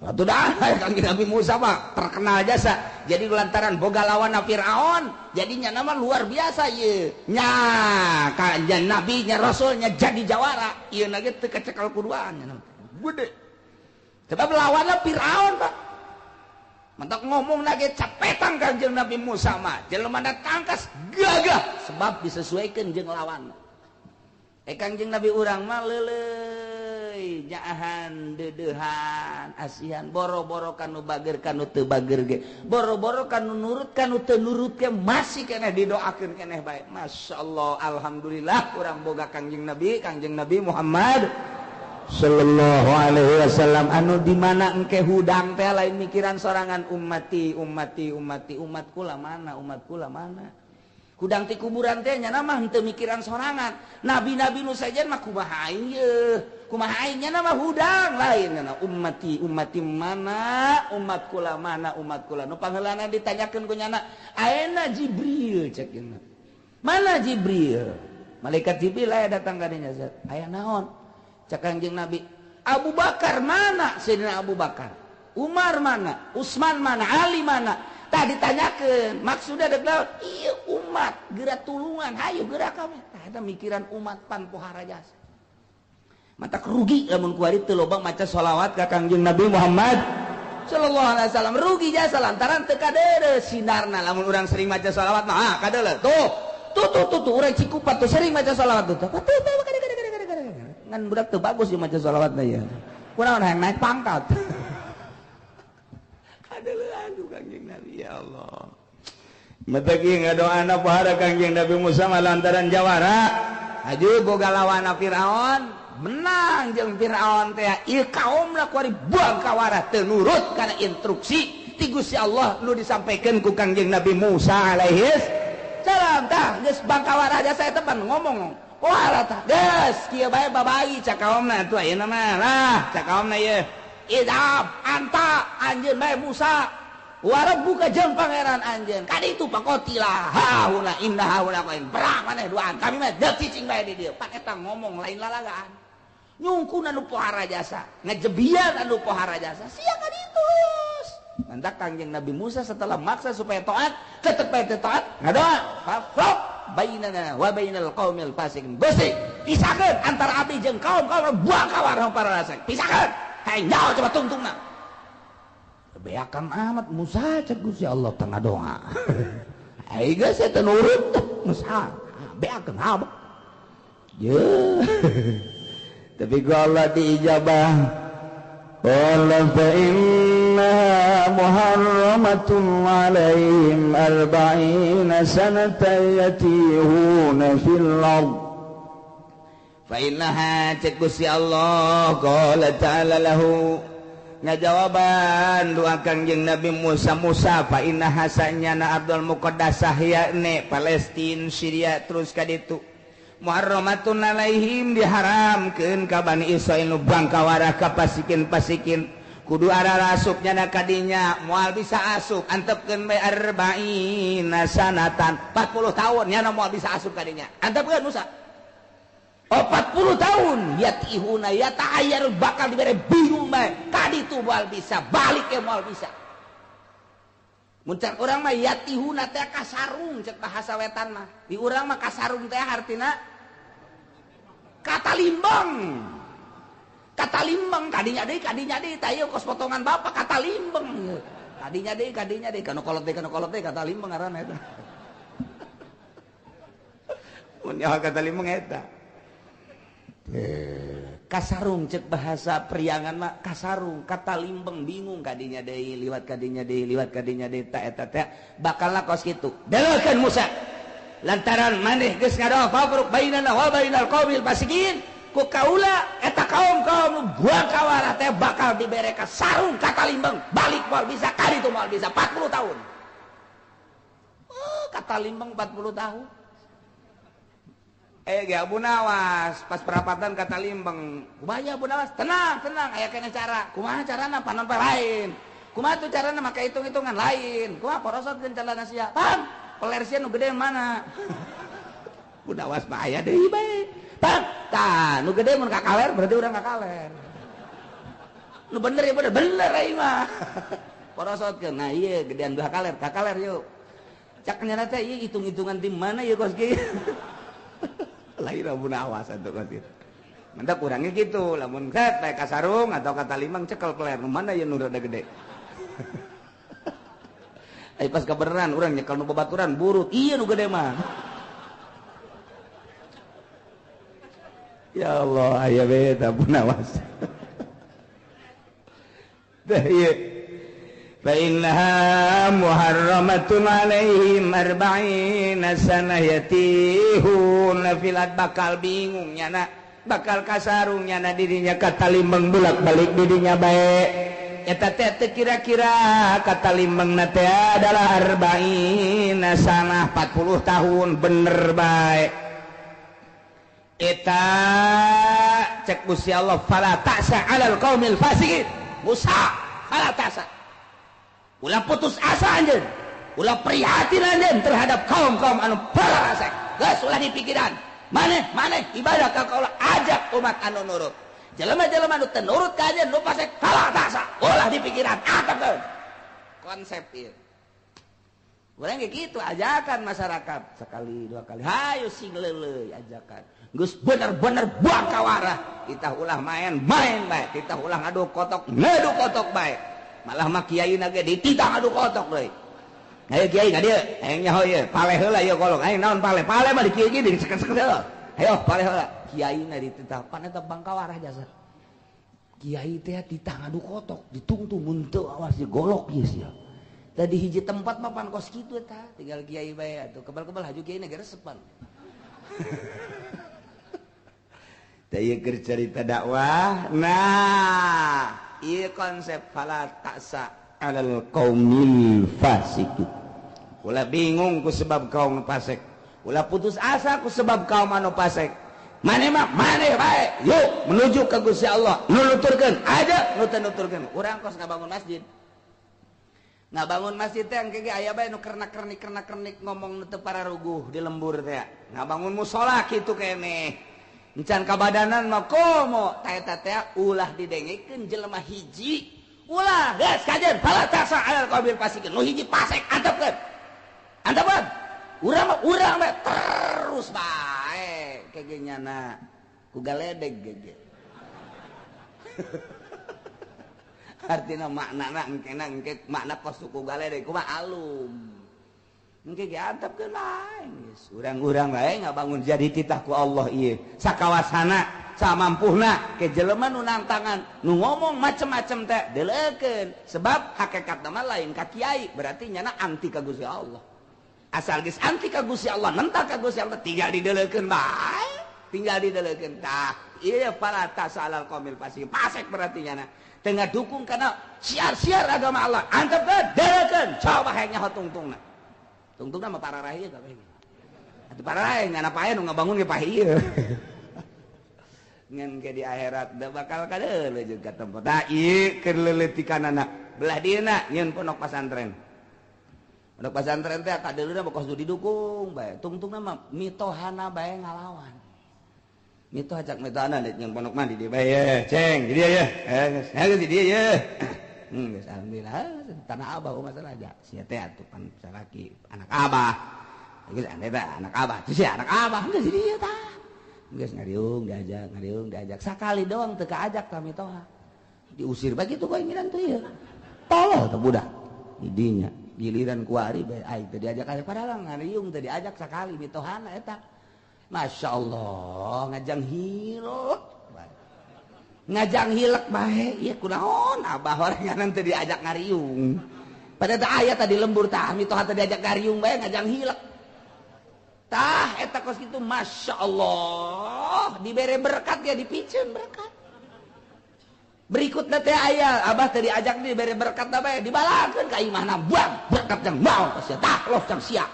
Atuh dah Kangjeng Nabi Musa mah terkenal jasa. Jadi lantaran boga lawan Firaun, jadinya nama luar biasa ieu. Nya kanjeng Nabi nya rasulnya jadi jawara. Ieu na ge teu kacekal kuduaan nya. Gede. Sebab lawanna Firaun, Pak. Mantak ngomong lagi capetang Kangjeng Nabi Musa mah. Jelema tangkas gagah sebab disesuaikan jeung lawan. Kangjeng Nabi urang mah leuleuy nyaahan deudeuhan asihan boro-boro kanu bager kanu teu bager ge boro-boro kanu nurut kanu teu nurut ge masih keneh didoakeun keneh bae. Masyaallah alhamdulillah urang boga Kangjeng Nabi Muhammad sallallahu alaihi wasallam anu di mana engke hudang teh lain mikiran sorangan ummati ummati ummati umat kula mana umat kula mana. Hudang ti kuburan teh nya mah henteu mikiran sorangan. Nabi-nabi nu sajen mah kumaha aing yeuh, kumaha aing nya mah hudang lain nya ummati ummati mana umat kula mana umat kula. Nu pangheulana ditanyakeun ku nyana, ayeuna Jibril cek nya. Mana Jibril? Malaikat Jibril aya datang ka dinya. Aya naon? Cek Kangjeng Nabi, Abu Bakar mana? Sayyidina Abu Bakar. Umar mana? Utsman mana? Ali mana? Tah ditanyakeun, maksudna dek naon? Ieu umat geura tulungan, hayu geura kami. Tah eta mikiran umat pan pohara jasa. Mata rugi lamun kuari teu loba maca sholawat ka Kangjeng Nabi Muhammad sallallahu alaihi wasallam. Rugi jasa lantaran teu kadeuleu sinarna lamun urang sering maca sholawat mah ah kadeuleu. Tuh, tuh tuh tuh, tuh urang Cikupa tuh sering maca sholawat tuh. Tuh tuh ngan budak teu bagus ieu maca sholawatna ya. Kunaon hayang naik pangkat. Kadeuleuan Kangjeng Nabi ya Allah. Matagi ngadoana pohara Kangjeng Nabi Musa lantaran jawara. Aju boga lawan Firaun, menang jeung Firaun teh. Ieu kaumna kuari buang kawara teu nurut kana instruksi ti Gusti Allah nu disampaikan ku Kangjeng Nabi Musa alaihi salam. Tah geus bangkawara jasa eta pan ngomong. Pohara tah geus kieu bae babai cak kaumna atuh ayeuna mah lah cak kaumna ieu. Idhab anta anjeun bae Musa warabbuka jeung pangeran anjeun kaditu pakotilah hauna inna hauna qain perang maneh duaan kami mah deuk cicing bae di dieu pan eta ngomong lain lalagaan nyungkuna nu pohara jasa ngejebian anu pohara jasa sia kaditu mantak Kangjeng Nabi Musa setelah maksa supaya taat tetep bae teu taat ngadoa fafraq bainana wa bainal qaumil fasiqin beusi pisahkeun antara abdi jeung kaum-kaum buang kawarah para rasek pisahkeun hayang nyaho coba tungtungna beakan amat Musa cek Gusti Allah tengah doa. Ai geus teu nurut Musa beakan amat. Ye. Tapi ku Allah diijabah. Qala fa inna innaha muharramatun alaihim 40 sanatan yatihuna fil ard. Fa innaha cek Gusti Allah qala ta'ala lahu ngajawaban doa Kangjeng Nabi Musa Musa fa innaha sanyana Abdul Muqaddasah yakni Palestina Syria terus ka ditu muharramatun alaihim diharamkeun ka Bani Israil nu bangkawarah ka pasikin-pasikin kudu ararasup nyana kadinya moal bisa asup antepkeun bae arba'ina sanatan 40 tahun nyana moal bisa asup kadinya antepkeun Musa. 40 tahun yatihuna yata'ayyar bakal dibere bingung bae kaditu moal bisa balik ke moal bisa. Mun cek urang mah yatihuna teh kasarung cek bahasa wetan mah di urang mah kasarung teh artina kata limbang. Kata limbang kadinya deui tah ieu kos potongan bapak kata limbang kadinya deui kanu kolot deui kata limbang ngaranna eta. Mun nyawa kata limbang eta kasarung cek bahasa priangan mah kasarung kata limbeng bingung kadinya deui liwat kadinya deui liwat kadinya deui ta eta teh bakalna kos kitu deleukeun Musa lantaran maneh geus ngadoa fafruq bainana wa bainal qaumil fasiqin ku kaula eta kaum-kaum nu buang kawarah teh bakal dibere ka sarung kata limbeng balik moal bisa kaditu moal bisa 40 tahun. Oh, kata limbeng 40 tahun. Ge Abu Nawas pas perapatan kata limbeng kumaha Abu Nawas tenang tenang aya kena cara kumaha carana panon poe lain kumaha tuh carana make hitung-hitungan lain kumaha porosotkeun calana sia pam peler sia nu gede mana. Abu Nawas mah aya deui bae pam tah nu gede mun ka kaler berarti urang ka kaler nu bener ya bener bener aing mah porosotkeun nah ieu gedean belah kaler ka kaler yuk cak nyana teh ieu hitung-hitungan di mana ieu kos kieu. Lahir Abu Nawas atuh kos kitu. Mantap urangnya gitu, lamun set bae kasarung atau kata limang cekel peler nu mana ieu nu rada gede. Ai pas kabeneran urang nyekel nu babaturan burut, ieu nu gede mah. Ya Allah, aya we ta Abu Nawas. Tah ieu. Fa innaha muharramatun alaihim 40 sanah yatihuna fil ard bakal bingung nyana bakal kasarung nyana dirinya kata limbeng bolak-balik dirinya bae eta teh kira-kira kata limbeng na teh adalah 40 sanah 40 tahun bener bae eta cek Gusti Allah fala ta'sa 'alal qaumil fasiqin Musa fala ta'sa ulah putus asa anjeun, ulah prihatin anjeun terhadap kaum-kaum anu fasik. Geus ulah dipikiran. Maneh maneh ibadah ka kaula ajak umat anu nurut. Jelema-jelema anu teu nurut ka anjeun nu fasik fala ta'sa. Ulah dipikiran atepkeun. Konsep ieu. Urang ge kitu ajakan masyarakat sekali dua kali. Hayu sing leuleuy ajakan. Geus bener-bener buang kawarah. Kita ulah main-main bae, kita ulah ngadu kotok, ngadu kotok bae. Malah mah kiai na ge dititah ngadu kotok deui. Hayu kiai ka dieu, hayang nyaho ieu, paleh heula ieu kolong. Aing naon paleh? Paleh mah di kieu ge diseket-seket heula. Hayo paleh heula. Kiai na dititah pan eta bangkawarah jasa. Kiai teh dititah ngadu kotok, ditungtung mun teu awas digolok ieu sia. Tadi hiji tempat mah pan kos kitu eta, tinggal kiai bae atuh kebal-kebal haju kiai na ge resepan. Teh ieu keur carita dakwah. Nah, ieu konsep fala ta'sa 'alal qaumil fasiqin. Ulah bingung ku sebab kaum fasik. Ulah putus asa ku sebab kaum anu fasik. Maneh mah maneh bae. Yuk menuju ka Gusti Allah. Nu nuturkeun aja nu teu nuturkeun. Urang kos ngabangun masjid. Ngabangun masjid teh engke ge aya bae nu kernak-kernik ngomong nu teu pararuguh di lembur teh. Ngabangun musala kitu keneh. Encan kabadanan mah komo ta eta teh ulah didengekeun jelema hiji ulah geus kajeun fala ta'sa 'alal qaumil fasiqin nu hiji fasik antepkeun antepkeun urang mah terus bae kege nyana ku galedeg gege. Artina maknana engkena engke makna kos ku galedeg kumaha alum engke ge antepkeun lain geus urang-urang bae ngabangun jadi titah ku Allah ieu sakawasana Samampuhna ke jelema nu nangtangan nu ngomong macem-macem teh deleukeun sebab hakikatna mah lain ka kiai, berarti nyana anti ka Gusti Allah. Asal geus anti ka Gusti Allah, nentang ka Gusti Allah, tinggal dideleukeun bae, tinggal dideleukeun. Tah ieu fala ta'sa 'alal qaumil fasiqin, fasik berarti nyana tengah dukung karena siar-siar agama Allah, antep deleukeun, coba hayang nyaho tungtungna. Tungtungna mah pararah ieu kabeh. Atuh pararah ngana pae nu ngabangun ge pae ieu. Ngan ke di akhirat da bakal kadeuleu jeung ka tempat. Tah ieu keur leuletikanana. Belah dieuna nyieun pondok pasantren. Pondok pasantren teh kadeuleuna bokos didukung bae. Tungtungna mah mitohana bae ngalawan. Mitoh ajak mitohana nyieun pondok mah di dieu bae ye, ceng di dieu ye. Eh, geus di dieu ye. Geus alhamdulillah tanah abah masalah aja. Sia teh atuh pan salaki anak abah. Geus ane teh anak abah, sia anak abah geus di dieu tah. Geus ngariung diajak, ngariung diajak. Sakali doang teu kaajak tah mitoha. Diusir bae kitu keinginan tuh ieu. Tolol teh budak. Di dinya giliran kuari bae aing teu diajak aya padahal ngariung teu diajak sakali mitohana eta. Masya Allah ngajang hilek. Ngajang hilek bae ieu kunaon abah orangan teu diajak ngariung. Padahal teh aya tadi lembur tah mitoha teu diajak ngariung bae ngajang hilek. Tah eta kos kitu Masya Allah dibere berkat ya dipiceun berkat. Berikutna teh aya abah teu diajak dibere berkat bae dibalakeun ka imahna buang berkat jang mau sia tah los jang sia.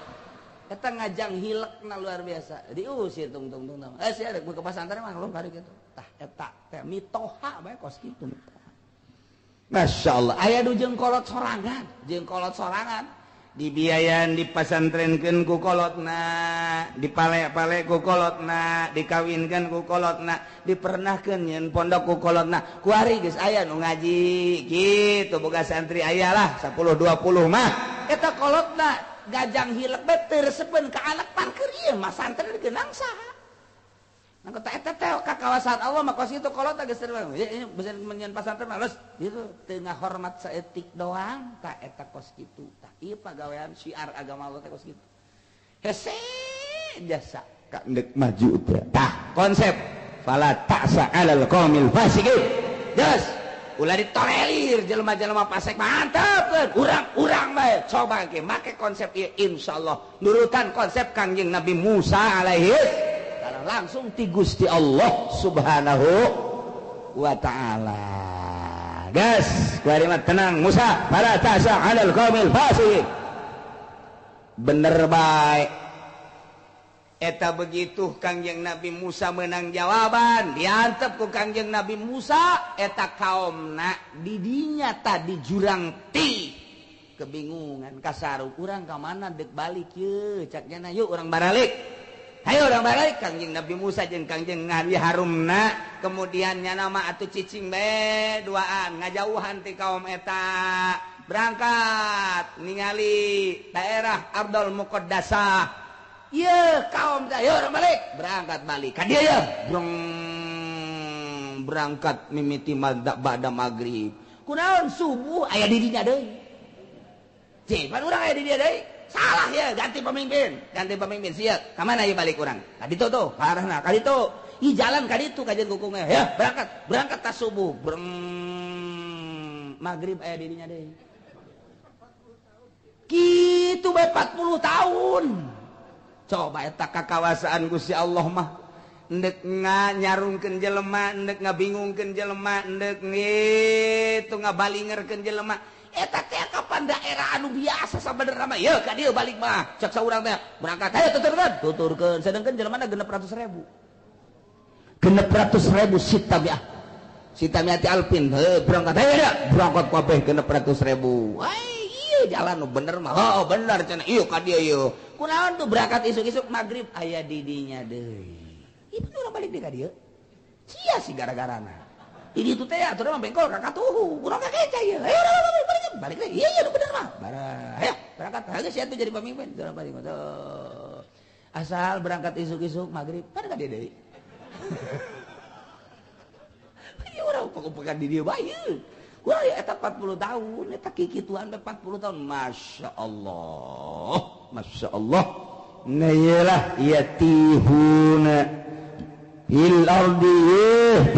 Eta ngajang hilekna luar biasa diusir tungtung-tungtung. Eh sia rek ke pasantren mah lu kari kitu. Tah eta teh mitoha bae kos kitu mitoha. Masya Allah aya nu jeung kolot sorangan, jeung kolot sorangan dibiayaan dipasantrenkeun ku kolotna, dipale-pale ku kolotna, dikawinkeun ku kolotna, dipernahkeun nyeun pondok ku kolotna. Kuari geus aya nu ngaji kitu boga santri aya lah 10 20 mah. Eta kolotna gajang hilek bae teu resepeun ka anak parkir ieu mah santri digeunang saha. Nah kata eta teh ka kawasan Allah mah kos kitu kolotna geus teu bisa nyeun pasantren mah geus gitu teu ngahormat saeutik doang tah eta kos kitu. Tah ieu pagawean syiar agama Allah teh kos kitu. Hese jasa ka ndek maju teh. Tah konsep fala ta'sa 'alal qaumil fasiqin. Geus ulah ditolerir jelema-jelema fasik mantap urang-urang bae coba ge make konsep ieu insyaallah nurutan konsep Kangjeng Nabi Musa alaihi salam langsung ti Gusti Allah Subhanahu wa taala. Gas, kuari mah tenang Musa, fala ta'sa 'alal qaumil fasiqin. Bener bae. Eta begitu Kangjeng Nabi Musa menang jawaban, diantep ku Kangjeng Nabi Musa eta kaomna didinya tadi jurang ti kebingungan kasaru urang ka mana dek balik ye cak nyana yuk urang baralik. Hayo urang baralik Kangjeng Nabi Musa jeung Kangjeng Nabi Harumna kemudian nyana mah atuh cicing bae duaan ngajauhan ti kaum eta berangkat ningali daerah Ardul Muqaddasah. Ye kaum teh ayo urang balik berangkat balik ka dieu ye breng berangkat mimiti ba'da magrib kunaon subuh aya di dinya deui cih pan urang aya di dieu deui salah ya ganti pemimpin sia ka mana ieu balik urang ka ditu tuh arahna ka ditu ih jalan ka ditu kajian kukungnya ya berangkat berangkat tas subuh breng magrib aya di dinya deui kitu bae 40 tahun. Coba eta kakawasaan Gusti Allah mah ndek nyarungkeun jelema, ndek ngabingungkeun jelema, ndek ngitu ngabalingerkeun jelema. Eta teh kapan daerah anu biasa sabenerna mah yeuh ka dieu balik mah. Cek saurang teh berangkat hayo tuturkeun, tuturkeun. Sedengkeun jelemana 600.000. 600.000 sitamiah. Sitamiah alpin, heuh berangkat hayo berangkat kabeh 600.000. Ai ieu jalan nu bener mah. Oh bener cenah ieu ka dieu ieu. Kunaon tuh berangkat isuk-isuk maghrib aya di dinya deui. Ieu urang balik deui ka dieu. Sia sih gara-garana. Di ditu teh atuh mah bengkol ka katuhu. Urang ka keca ieu. Ayo urang balik balik deui. Iya iya nu bener mah. Barang. Ayo berangkat. Geus sia tuh jadi pemimpin. Urang balik. Asal berangkat isuk-isuk maghrib pada ka dieu deui. Ieu urang pokok-pokokan di dieu bae. Urang eta 40 tahun, eta kikituan 40 tahun. Masya Allah. Masya Allah. Nah iyalah yatihuna Fil ardi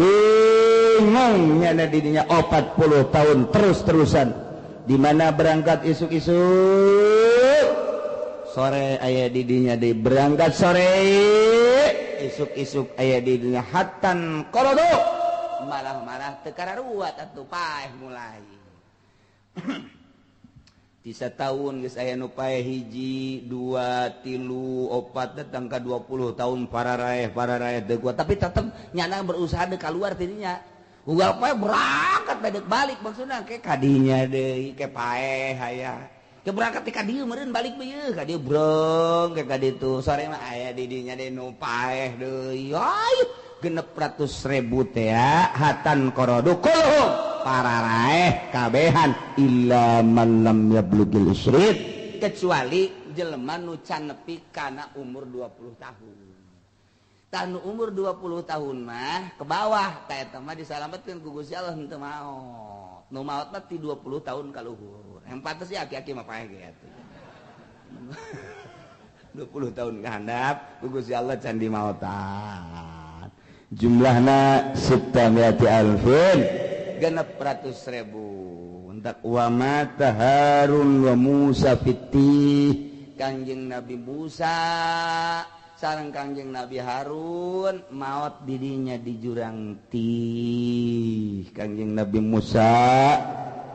bingung nyana didinya 40 tahun terus-terusan. Di mana berangkat isuk-isuk sore aya didinya di berangkat sore isuk-isuk aya didinya hatan qorodo malah-marah teu kararuat atuh paeh mulai. Tisa tahun geus aya nu paeh 1, 2, 3, 4 datang ka 20 tahun pararaeh teu kuat tapi tetep nyana berusaha deuk kaluar tidinya. Ugal paeh berangkat bae balik maksudna ke kadinya deui ke paeh aya. Ke berangkat ka dieu meureun balik ieu ka dieu brong ke ka ditu sore mah aya di dinya deui nu paeh deui. Ay 600.000 teh hatan qorodu kulluhum pararaeh kabehan illa man lam yablugil isrid kecuali jelema nu can nepi kana umur 20 tahun. Tah nu umur 20 tahun mah ke bawah tah eta mah disalametkeun ku Gusti Allah henteu maot. Nu maot mah ti 20 tahun ka luhur. Yang pantes sih aki-aki mah paeh ge atuh. 20 tahun ka handap ku Gusti Allah can dimaotan. Jumlahna sittamiyati alfin 600.000. Entak wa mata Harun wa Musa fiti Kangjeng Nabi Musa sareng Kangjeng Nabi Harun maot didinya di jurang tih. Kangjeng Nabi Musa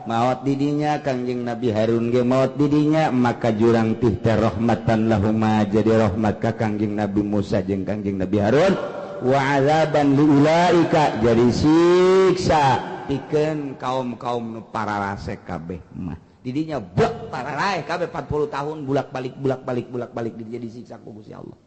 maot didinya, Kangjeng Nabi Harun ge maot didinya, maka jurang tih teh rahmatan lahuma jadi rahmat ka Kangjeng Nabi Musa jeung Kangjeng Nabi Harun wa azaban liulaika jadi siksa pikeun kaum-kaum nu pararase kabeh mah didinya bek pararaeh kabeh 40 tahun bulak-balik bulak-balik bulak-balik didinya disiksa ku Gusti Allah.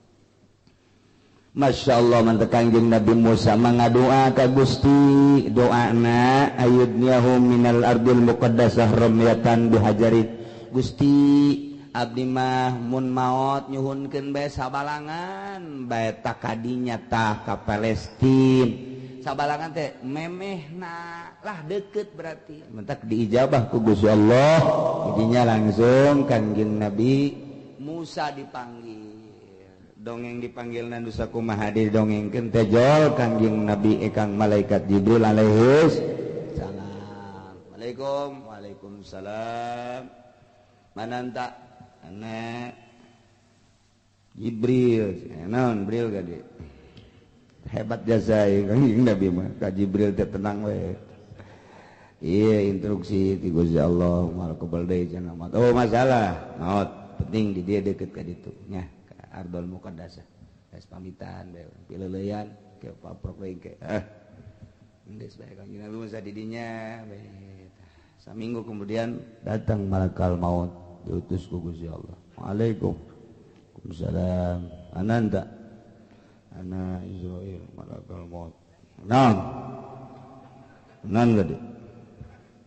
Masya Allah mantep Kangjeng Nabi Musa mangadoa ka Gusti doana ayudniyahum minal ardil muqaddasah ramyatan bihajarin Gusti abdi mah mun maot nyuhunkeun bae sabalangan bae takadinya tah ka Palestin sabalangan teh memehna lah deket berarti mentak diijabah ku Gusti Allah didinya langsung Kangjeng Nabi Musa dipanggil dongeng dipanggil nandu sakumaha didongengkeun teh jol Kangjeng Nabi ekang malaikat Jibril alaihis salam. Waalaikum waalaikumsalam mananta anak Jibril naon Jibril gade hebat jasa Kangjeng Nabi mah ka Jibril teh tenang we ieu instruksi ti Gusti Allah moal kebal deui cenah mah oh masalah maot penting di dieu deukeut ka ditu nya Ardol Muqaddasah geus pamitan bae pileuleyan ke paprok deui ke geus bae Kangjeng Nabi Musa di dinya bae saminggu kemudian datang malakal maut diutus ku Gusti Allah. Waalaikum salam ananda ana Israil malakal maut naon nan gede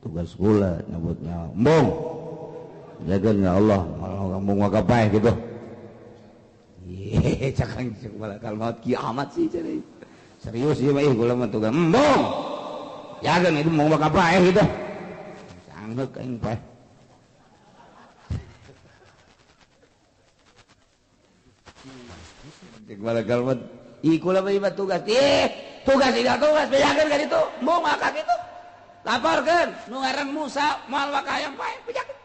tugas kula nyebut nyawa embung jaga ya Allah malah embung wakapaeh gitu. Ye cakang cek malakal maut kiamat sih cari serius ieu mah kula mah tugas embung jaga itu embung wakapaeh gitu sanggeuk aing paeh. Cek malakal maut ih kula mah tugas ih tugas tidak tugas bejakeun ka ditu embung maka kitu laporkeun nu ngaran Musa moal wakayang paeh bejakeun.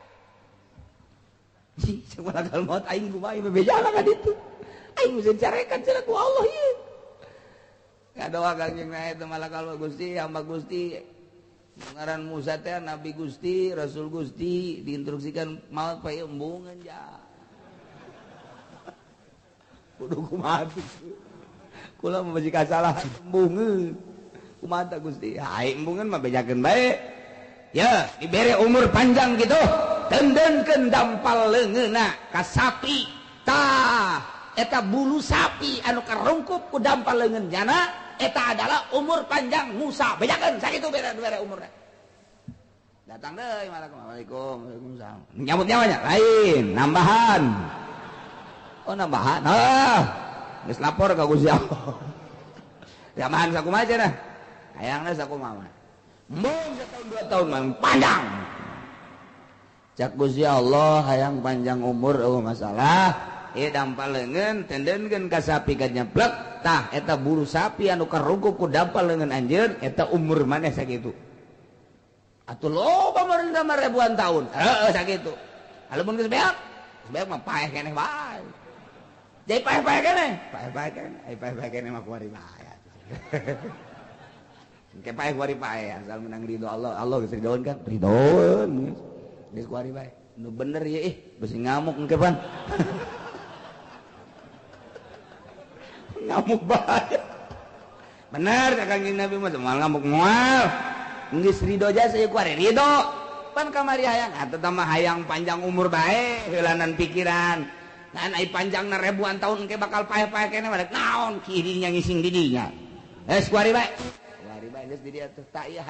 Cek malakal maut aing kumaha bebejakeun ka ditu aing geus dicarekan cenah ku Allah ieu. Kadoa Kangjeng Nabi teh malakal maut Gusti hamba Gusti ngaran Musa teh Nabi Gusti Rasul Gusti diinstruksikan maut paeh embungeun ja. Kudu kumaha kula mah bisi kasalah embungeun kumaha tah Gusti ai embungeun mah bejakeun bae ya dibere umur panjang gitu tendenkeun dampal leungeunna ka sapi tah eta bulu sapi anu karungkup ku dampal leungeun jana eta adalah umur panjang Musa bejakeun sakitu bere umurna datang deui Waalaikumsalam waalaikumsalam nyambut nyawanya lain nambahan oh nambahan ah geus lapor ka Gusti Allah tambahan sakumaha cenah hayangna sakumaha embung setahun dua tahun mah panjang cak Gusti Allah hayang panjang umur eueuh masalah Ieu dampal leungeun tendenkeun ka sapi ka nyeplek. Tah eta bulu sapi anu karungkup ku dampal leungeun anjeun eta umur maneh sakitu. Atuh loba meureun mah ribuan tahun. Heeh sakitu. Lamun geus beak, geus beak mah paeh keneh bae. Jadi paeh-paeh keneh, paeh-paeh keneh, ai paeh-paeh keneh mah kuari bae. Engke paeh kuari paeh asal menang ridho Allah, Allah geus ridoeun kan? Ridoeun. Geus kuari bae. Nu bener ye ih, besi ngamuk engke pan. Ngamuk bae. Bener ka Kangjeng Nabi mah moal ngamuk moal. Geus ridho jasa ieu kuari ridho. Pan kamari hayang atuh mah hayang panjang umur bae heulanan pikiran. Nah, ai panjangna ribuan tahun engke bakal paeh-paeh keneh mah naon kirinya ngising di dinya. Geus kuari bae. Kuari bae geus di dieu teh tak ieu.